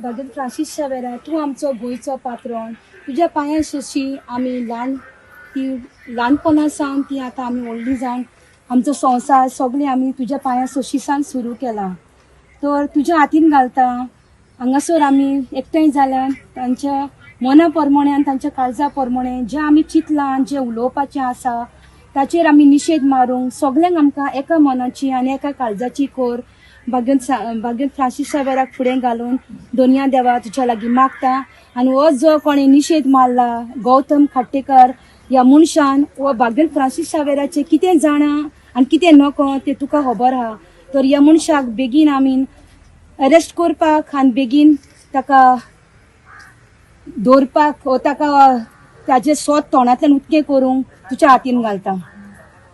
भागीर Francis शावेरा, तूं आमचो गोंयचो पात्रोन. तुज्या पांयां शशी आमी ल्हान ती ल्हानपणा सावन ती आतां आमी व्हडली जावन आमचो संवसार सगळें आमी तुज्या पांयां सोशीसान सुरू केला. तर तुज्या हातीन घालता. हांगासर आमी एकठांय जाल्यान तांच्या मना प्रमाणे आनी तांच्या काळजा प्रमाणे जें आमी चिंतलां, जें उलोवपाचें आसा ताचेर आमी निशेध मारूंक सगल्यांक आमकां एका मनाची आनी एका काळजाची कोर. भाग्यन भाग्यन फ्रांसीस शावेराक फुडें घालून दोनया देवा तुज्या लागीं मागता. आनी हो जो कोणें निशेध मारला गौतम खाट्टेकर ह्या मनशान, हो भाग्यन फ्रांसीस शावेराचें कितें जाणा आनी कितें नको तें तुका खबर आहा. तर ह्या मनशाक बेगीन आमी अरेस्ट करपाक आनी बेगीन ताका दवरपाक वो ताका ताजें सोद तोंडांतल्यान उदकें करूंक तुज्या हातीन घालता.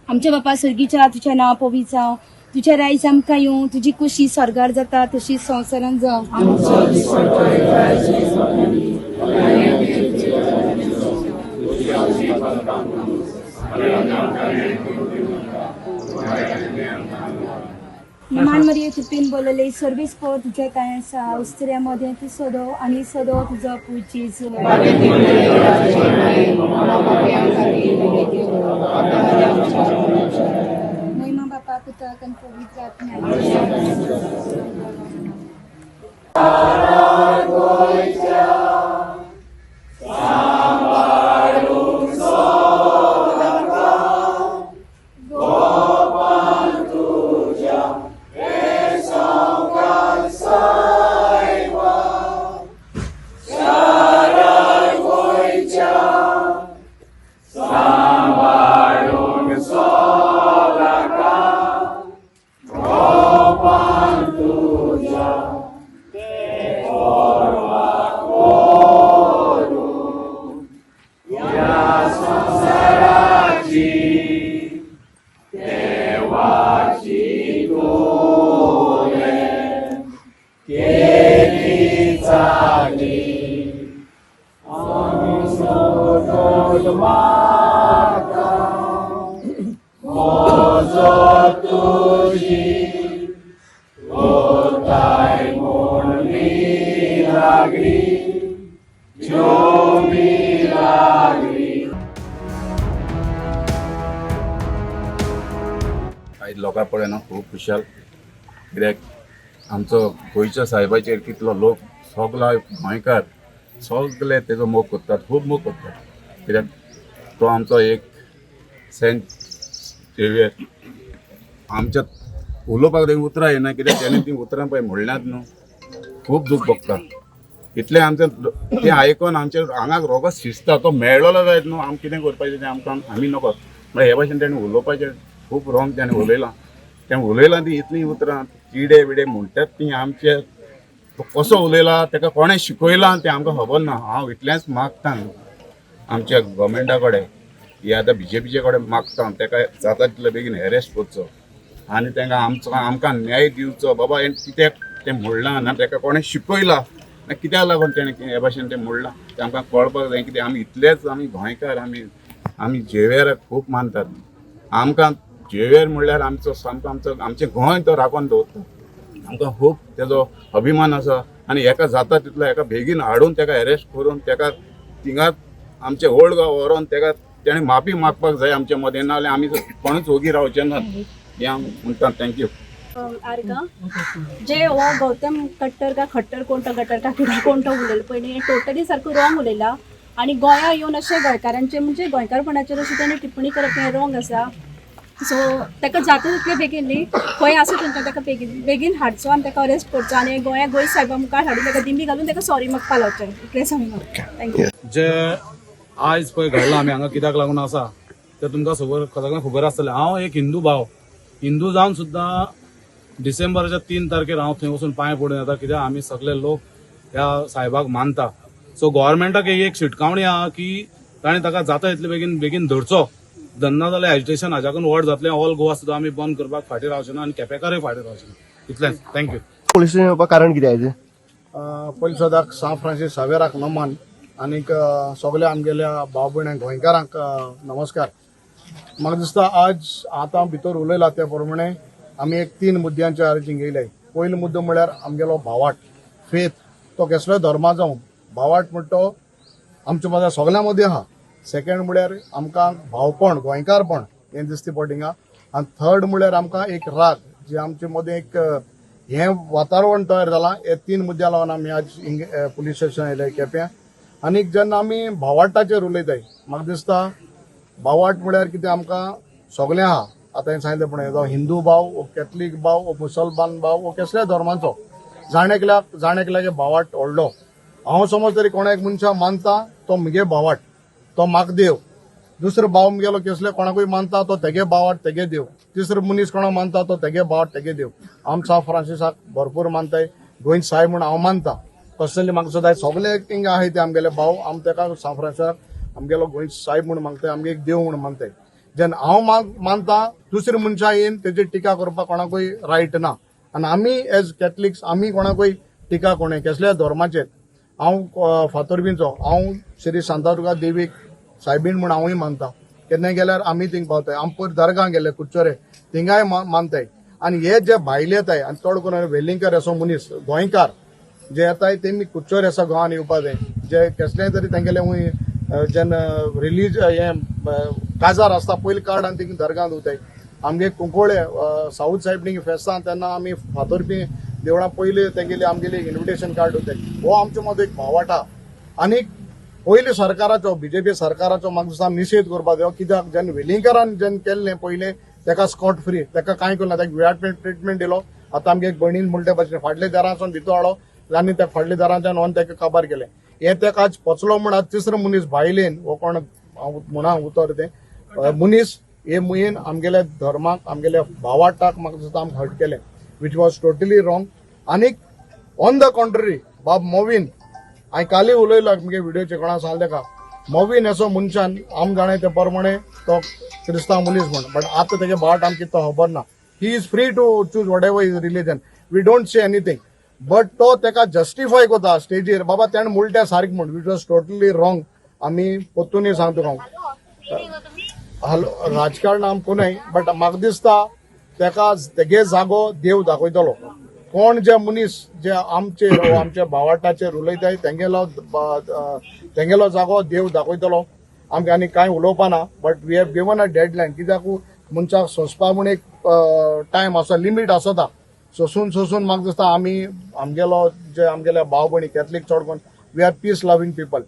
आमच्या बापा सर्गीच्या, तुजें नांव पवित्र जावं, तुजें रायज आमकां येवं, तुजी कुशी स्वर्गार जाता तशी संवसारांत जावं. मान मरिये, कृपेन बोलले, सर्वेस्पर तुज्या काय आसा. स्त्रियां मदें तूं सदो आनी सदो तुजो पूत जेजू. महिमा बापा, पुताक आनी पवित्र आत्म्याक. आयज लोकां पळयना खूब खुशाल, कित्याक आमचो गोंयच्या साहेबाचेर कितलो लोक, सगलो गोंयकार सगळे तेजो मोग करतात, खूब मोग करतात, कित्याक तो आमचो एक सेंट झेवियर. आमच्या उलोवपाक तें उतरां येना, कित्याक तेणें तीं उतरां पळय म्हणल्यात न्हू, खूब दूख भोगता. इतलें आमचें तें आयकोन आमच्या आंगाक रोगोच शिजता. तो मेळ्ळो जायत न्हू, आम कितें करपाचें तें आमकां आमी नकळो. म्हळ्यार हे भाशेन तेणें उलोवपाचें खूब रोंग तेणें उलयलां. तें उलयलां तीं इतलीं उतरां किडे बिडे म्हणटात तीं आमचे. तो कसो उलयला, ताका कोणें शिकयलां तें आमकां खबर ना. हांव इतलेंच मागता आमच्या गव्हर्मेंटा कडेन, ही आतां बीजेपीचे कडेन मागता, ताका जाता तितले बेगीन एरेस्ट करचो आनी तांकां आमचो आमकां न्याय दिवचो. बाबा हें कित्याक तें म्हणलां ना, ताका कोणें शिकयलां ना, कित्याक लागून तेणें हे भाशेन तें म्हणलां तें आमकां कळपाक जाय. कित्याक आमी इतलेच आमी गोंयकार, आमी आमी झेवियराक खूब मानतात. आमकां झेवियर म्हणल्यार आमचो सामको आमचो आमचें गोंय तो राखून दवरता. आमकां खूब तेजो अभिमान आसा आनी हेका जाता तितलो हेका बेगीन हाडून तेका एरेस्ट करून तेका थिंगाच आमचे ओल्ड गांव व्हरोन तेका तेणें माफी मागपाक जाय आमच्या मदें, नाजाल्यार आमी कोणूच ओगी रावचे नात हें हांव म्हणटा. Thank you. आर्गां. जे हो गौतम कट्टर का खट्टर, कोण तो गटर का कितें कोण तो उलयलो पळय न्ही, टोटली सारको रॉंग उलयला. आनी गोंया येवन अशें गोंयकारांचें, म्हणजे गोंयकारपणाचेर अशी ताणें टिप्पणी करप हें रॉंग आसा. सो ताका जाता तितले बेगीन न्ही, खंय आसा थंयच्यान ताका बेगीन बेगीन हाडचो आनी ताका अरेस्ट करचो आनी गोंया गोंय साहेबा मुखार हाडून ताका दिंबी घालून ताका सॉरी मागपा लावचें, इतलेंच आमी मागता. Thank you. जे आयज पळय घडलां, आमी हांगा कित्याक लागून आसा तें तुमकां सगळ्यांक खबर आसतलें. हांव एक हिंदू भाव, हिंदू जावन सुद्दां डिसेंबराच्या 3 तारखेर हांव थंय वचून पांय पडून येता, कित्याक आमी सगळे लोक ह्या साहेबाक मानता. सो गव्हर्मेंटाक एक शिटकावणी आहा की ताणें ताका जाता तितले बेगीन बेगीन धरचो, धरना जाल्यार एजिटेशन हाज्याकून व्हड जातलें. ऑल गोवा सुद्दां आमी बंद करपाक फाटीं रावचे ना आनी केपेकारूय फाटीं रावचे ना. इतलेंच. Thank you. Police station येवपाक कारण कितें आयज? पयलीं सदाक सांत फ्रांसीस सावेराक नमन आनीक सगल्या आमगेल्या भाव भयणांक गोंयकारांक नमस्कार. म्हाका दिसता आज आतां भितर उलयला त्या प्रमाणे आमी एक 3 मुद्द्यांच्या आड येयले. पयलो मुद्दो म्हळ्यार आमगेलो भावाट फेथ, तो कसलोय धर्मा जावं, भावार्थ म्हणटा तो आमच्या मदें सगल्यां मदीं आहा. सेकंड म्हळ्यार आमकां भावपण, गोंयकारपण हें दिसता पडटा हिंगा. आनी थर्ड म्हळ्यार आमकां एक राग जे आमचे मदीं एक हें वातावरण तयार जालां. हे तीन मुद्द्या लागून आमी आज हिंग पुलीस स्टेशन आयले केप्यां. आनी जेन्ना आमी भावार्टाचेर उलयताय, म्हाका दिसता भावार्ट म्हळ्यार कितें, आमकां सगळें आहा. आतां हांवें सांगलें पळय, जावं हिंदू भाव वो कॅथलीक भाव वो मुसलमान भाव वो कसल्या धर्माचो, जाण एकल्याक भावार्ट व्हडलो. हांव समज तरी कोणा एक मनशा मानता तो मुगे भावार्ट, तो म्हाका देव. दुसरो भाव मुगेलो कसले कोणाकूय मानता तो तेगे भावार्ट, तेगे देव. तिसरो मनीस कोणाक मानता तो तेगे भावार्ट, तेगे देव. आम सांत फ्रांसिसाक भरपूर मानताय, गोंय साहेब म्हूण हांव मानता पर्सनली. म्हाका सुद्दां सगळे हिंगा आहाय ते आमगेले भाव. आम तेका सांत फ्रांसिसाक आमगेलो गोंय साहेब म्हूण मागताय, आमगे एक देव म्हूण मानताय. जेन्ना हांव मानता, दुसरे मनशां येवन तेजी टिका करपाक कोणाकूय रायट ना. आनी आमी एज कॅथलिक्स आमी कोणाकूय टिका कोणे कसल्या धर्माचेर. हांव फातोर्बींचो, हांव श्री शांतादुर्गा देवीक सायबीण म्हूण हांवूय मानता. केन्नाय गेल्यार आमी थिंग पावताय. आम पयर दर्गा गेले कुडचोरे, थिंगाय मानताय. आनी हे जे भायले येताय आनी चड करून वेलिंगकर असो मनीस गोंयकार जे येताय, तेमी कुडचोरे आसा गोवान येवपा जाय. जे कसलेय तरी तेंगेले खूंय जेन्ना रिलीज हें काजार आसता, पयलीं कार्ड आनी थिंग दर्गांत वताय. आमगे कुंकोळे साऊथ सायडीन फेस्तां तेन्ना आमी फातोर्पी देवळां पयलीं तेंगेली आमगेली इन्विटेशन कार्ड वताय. हो आमचे मदीं एक भावार्ट. आनी पयलीं सरकाराचो, बीजेपी सरकाराचो म्हाका दिसता निशेध करपाक जाय. कित्याक जेन्ना वेलिंगकारान जेन्ना केल्लें पयलें, तेका स्कॉट फ्री, तेका कांय करूं ना, तेका व्हीआयपी ट्रिटमेंट दिलो. आतां आमगे एक भयणीन म्हणटे भाशेन फाटल्या दारांसून भितर हाडलो आनी त्या फाटल्या दारांच्यान व्हरून तेका काबार केलें. हें तेका आज पचलो म्हूण आज तिसरो मनीस भायलेन हो कोण हांव म्हणा उतर तें मनीस हे मुयेन आमगेल्या धर्माक, आमगेल्या भावार्टाक म्हाका दिसता आमकां हर्ट केलें, which was totally wrong. आनीक ऑन the contrary बाब मोवीन, हांवें कालय उलयलो मुगे व्हिडियोचे, कोणा सांगलें तेका, मोवीन असो मनशान आम जाणाय ते प्रमाणे तो क्रिस्तांव मनीस म्हण, बट आतां तेगे भाट आमकां तो खबर ना. He is free to choose whatever his religion, we don't say anything, but तो तेका जस्टिफाय करता स्टेजीर, बाबा तेणें मुलट्या सारकें म्हण, which was totally wrong. आमी परतूनय सांगता तुका हांव, हॅलो, राजकारण आम कोणय, बट म्हाका दिसता तेका तेगे जागो देव दाखयतलो. कोण जे मनीस जे आमचे आमच्या भावार्टाचेर उलयताय, तेंगेलो जागो देव दाखयतलो. आमकां आनी कांय उलोवपा ना, but we have given a deadline. कित्याक मनशाक सोंसपा म्हूण एक टायम आसा, लिमीट आसता. सोसून सोसून म्हाका दिसता आमी आमगेलो जे आमगेले भाव भयणी कॅथलीक चड करून we are peace loving people.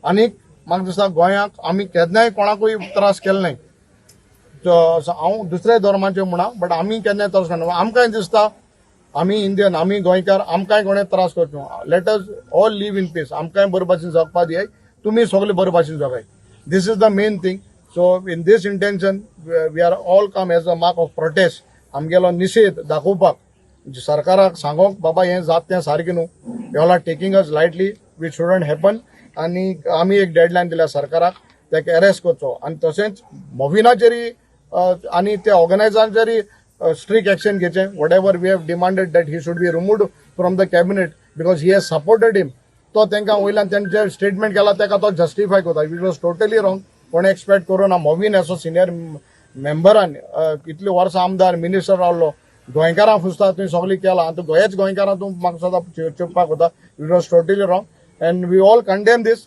आनीक म्हाका दिसता गोंयाक आमी केन्नाय कोणाकूय त्रास केले नाय. हांव दुसऱ्या धर्माचे म्हणा, बट आमी केन्नाय त्रास करना. आमकांय दिसता आमी इंडियन, आमी गोंयकार, आमकांय कोणें त्रास करचो. Let us all live in peace. आमकांय बरे भाशेन जगपा दियाय, तुमी सगळे बरे भाशेन जगाय. This is the main thing. So in this intention we are all come as a mark of protest, आमगेलो निशेध दाखोवपाक, सरकाराक सांगोंक बाबा हें जात तें सारकें न्हू. You all are taking us lightly, which shouldn't happen. आनी आमी एक डेडलायन दिल्या सरकाराक, ताका अरेस्ट करचो आनी तशेंच मोविनाचेरय आनी त्या ऑर्गनायझरांचेरय स्ट्रिक्ट एक्शन घेचें. What ever we have demanded that he should be removed from the cabinet because he has supported him. तो तांकां वयल्यान तेंचे स्टेटमेंट केला, ताका तो जस्टिफाय करता, which was totally wrong. कोण एक्सपेक्ट करूं ना मोवीन असो सिनियर मेंबरान, इतली वर्सां आमदार मिनिस्टर रावलो, गोंयकारां फुसता तुवें सगळें केलां आनी तूं गोंयच गोंयकारां तूं म्हाका सदां चिंतपाक वता, it was totally wrong and we all condemn this.